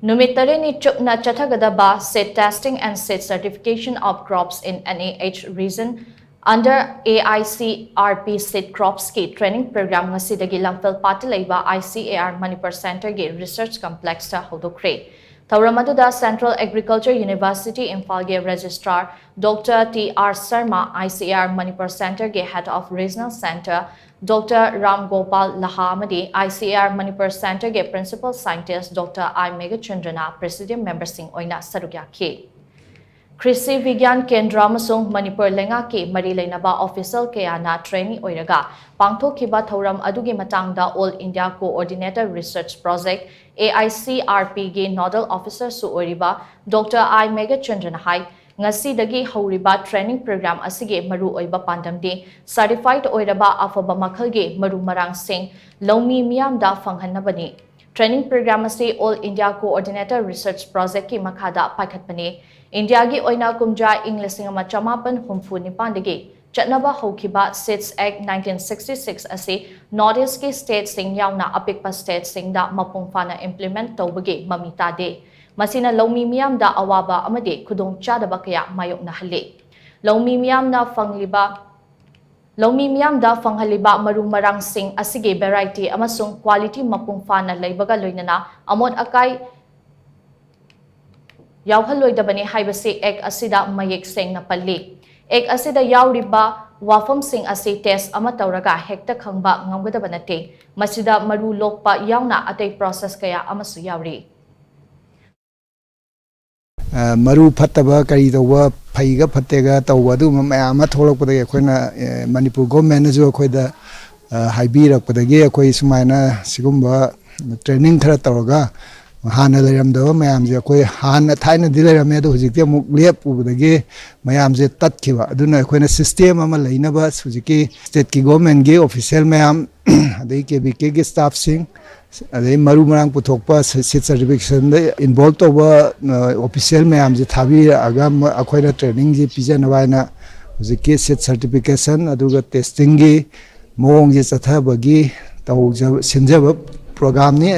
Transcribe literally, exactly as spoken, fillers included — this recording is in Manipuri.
ꯅꯨꯃꯤꯠ ꯇꯔꯦꯠꯅꯤ ꯆꯨꯞꯅ ꯆꯠꯊꯒꯗꯕ Seed Testing and Seed Certification of Crops in N E H Region under A I C R P Seed Crops ꯀꯤ training program ꯉꯁꯤꯗꯒꯤ ꯂꯝꯐꯦꯜ ꯄꯥꯠꯇ ꯂꯩꯕ I C A R Manipur Centre ꯒꯤ Research Complex ꯇ ꯍꯧꯗꯣꯛꯈ꯭ꯔꯦ꯫ ꯊꯧꯔꯝ ꯑꯗꯨꯗ Central Agriculture University ꯏꯝꯐꯥꯜꯒꯤ Registrar Doctor T R Sharma, I C A R Manipur Centre ꯒꯤ Head of Regional Centre Doctor Ram Gopal Laha ꯑꯃꯗꯤ I C A R Manipur Centre ꯒꯤ Principal Scientist Doctor I Meghachandrana Presidium member ꯁꯤꯡ ꯑꯣꯏꯅ ꯁꯔꯨꯛ ꯌꯥꯈꯤ꯫ ꯀ꯭ꯔꯤꯁꯤ ꯕꯤꯒ꯭ꯌꯥꯟ ꯀꯦꯟꯗ꯭ꯔ ꯑꯃꯁꯨꯡ ꯃꯅꯤꯄꯨꯔ ꯂꯩꯉꯥꯛꯀꯤ ꯃꯔꯤ ꯂꯩꯅꯕ official ꯀꯌꯥꯅ trainee ꯑꯣꯏꯔꯒ ꯄꯥꯡꯊꯣꯛꯈꯤꯕ ꯊꯧꯔꯝ ꯑꯗꯨꯒꯤ ꯃꯇꯥꯡꯗ All India Coordinator Research Project, A I C R P ꯒꯤ Nodal Officer ꯁꯨ ꯑꯣꯏꯔꯤꯕ Doctor I Meghachandrana ꯍꯥꯏ, ꯉꯁꯤꯗꯒꯤ ꯍꯧꯔꯤꯕ training program ꯑꯁꯤꯒꯤ ꯃꯔꯨꯑꯣꯏꯕ ꯄꯥꯟꯗꯝꯗꯤ certified ꯑꯣꯏꯔꯕ ꯑꯐꯕ ꯃꯈꯜꯒꯤ ꯃꯔꯨ ꯃꯔꯥꯡꯁꯤꯡ ꯂꯧꯃꯤ ꯃꯤꯌꯥꯝꯗ ꯐꯪꯍꯟꯅꯕꯅꯤ꯫ Training program ꯑꯁꯤ All India Coordinator Research Project ꯀꯤ ꯃꯈꯥꯗ ꯄꯥꯏꯈꯠꯄꯅꯤ꯫ ꯏꯟꯗꯤꯌꯥꯒꯤ ꯑꯣꯏꯅ ꯀꯨꯝꯖꯥ ꯏꯪ ꯂꯤꯁꯤꯡ ꯑꯃ ꯆꯃꯥꯄꯟ ꯍꯨꯝꯐꯨ ꯅꯤꯄꯥꯟꯗꯒꯤ ꯆꯠꯅꯕ ꯍꯧꯈꯤꯕ Seeds Act nineteen sixty-six ꯑꯁꯤ North East ꯀꯤ state ꯁꯤꯡ ꯌꯥꯎꯅ ꯑꯄꯤꯛꯄ state ꯁꯤꯡꯗ ꯃꯄꯨꯡ ꯐꯥꯅ implement ꯇꯧꯕꯒꯤ ꯃꯃꯤ ꯇꯥꯗꯦ꯫ ꯃꯁꯤꯅ ꯂꯧꯃꯤ ꯃꯤꯌꯥꯝꯗ ꯑꯋꯥꯕ ꯑꯃꯗꯤ ꯈꯨꯗꯣꯡꯆꯥꯗꯕ ꯀꯌꯥ ꯃꯥꯌꯣꯛꯅꯍꯜꯂꯤ꯫ ꯂꯧꯃꯤ ꯃꯤꯌꯥꯝꯅ ꯐꯪꯂꯤꯕ, ꯂꯧꯃꯤ ꯃꯤꯌꯥꯝꯗ ꯐꯪꯍꯜꯂꯤꯕ ꯃꯔꯨ ꯃꯔꯥꯡꯁꯤꯡ ꯑꯁꯤꯒꯤ variety ꯑꯃꯁꯨꯡ quality ꯃꯄꯨꯡ ꯐꯥꯅ ꯂꯩꯕꯒ ꯂꯣꯏꯅꯅ ꯑꯃꯣꯠ ꯑꯀꯥꯏ ꯌꯥꯎꯍꯜꯂꯣꯏꯗꯕꯅꯤ ꯍꯥꯏꯕꯁꯤ Act ꯑꯁꯤꯗ ꯃꯌꯦꯛ ꯁꯦꯡꯅ ꯄꯜꯂꯤ꯫ Act ꯑꯁꯤꯗ ꯌꯥꯎꯔꯤꯕ ꯋꯥꯐꯝꯁꯤꯡ ꯑꯁꯤ test ꯑꯃ ꯇꯧꯔꯒ ꯍꯦꯛꯇ ꯈꯪꯕ ꯉꯝꯒꯗꯕ ꯅꯠꯇꯦ꯫ ꯃꯁꯤꯗ ꯃꯔꯨ ꯂꯣꯛꯄ ꯌꯥꯎꯅ ꯑꯇꯩ process ꯀꯌꯥ ꯑꯃꯁꯨ ꯌꯥꯎꯔꯤ꯫ ꯑ, ꯃꯔꯨ ꯐꯠꯇꯕ ꯀꯔꯤ ꯇꯧꯕ, ꯐꯩꯒ ꯐꯠꯇꯦꯒ ꯇꯧꯕ, ꯑꯗꯨꯒꯨꯝꯕ ꯃꯌꯥꯝ ꯑꯃ ꯊꯣꯛꯂꯛꯄꯗꯒꯤ ꯑꯩꯈꯣꯏꯅ, ꯑ, ꯃꯅꯤꯄꯨꯔ government ꯅꯁꯨ ꯑꯩꯈꯣꯏꯗ, ꯑ, ꯍꯥꯏꯕꯤꯔꯛꯄꯗꯒꯤ ꯑꯩꯈꯣꯏ ꯁꯨꯃꯥꯏꯅ ꯁꯤꯒꯨꯝꯕ training ꯈꯔ ꯇꯧꯔꯒ ꯍꯥꯟꯅ ꯂꯩꯔꯝꯗꯕ ꯃꯌꯥꯝꯁꯦ, ꯑꯩꯈꯣꯏ ꯍꯥꯟꯅ ꯊꯥꯏꯅꯗꯤ ꯂꯩꯔꯝꯃꯦ, ꯑꯗꯣ ꯍꯧꯖꯤꯛꯇꯤ ꯑꯃꯨꯛ ꯂꯦꯞꯄꯨꯕꯗꯒꯤ ꯃꯌꯥꯝꯁꯦ ꯇꯠꯈꯤꯕ꯫ ꯑꯗꯨꯅ ꯑꯩꯈꯣꯏꯅ system ꯑꯃ ꯂꯩꯅꯕ ꯍꯧꯖꯤꯛꯀꯤ state ꯀꯤ government ꯀꯤ official ꯃꯌꯥꯝ, ꯑꯗꯩ K V K ꯒꯤ staff ꯁꯤꯡ, ꯑꯗꯩ ꯃꯔꯨ ꯃꯔꯥꯡ ꯄꯨꯊꯣꯛꯄ, seed certification ꯗ involve ꯇꯧꯕ, ꯑ, official ꯃꯌꯥꯝꯁꯦ ꯊꯥꯕꯤꯔꯛꯑꯒ ꯃ-, ꯑꯩꯈꯣꯏꯅ training ꯁꯤ ꯄꯤꯖꯅꯕ ꯍꯥꯏꯅ ꯍꯧꯖꯤꯛꯀꯤ seed certification ꯑꯗꯨꯒ testing ꯒꯤ ꯃꯑꯣꯡꯁꯦ ꯆꯠꯊꯕꯒꯤ ꯇꯧꯖꯕ, ꯁꯤꯟꯖꯕ program ꯅꯤ꯫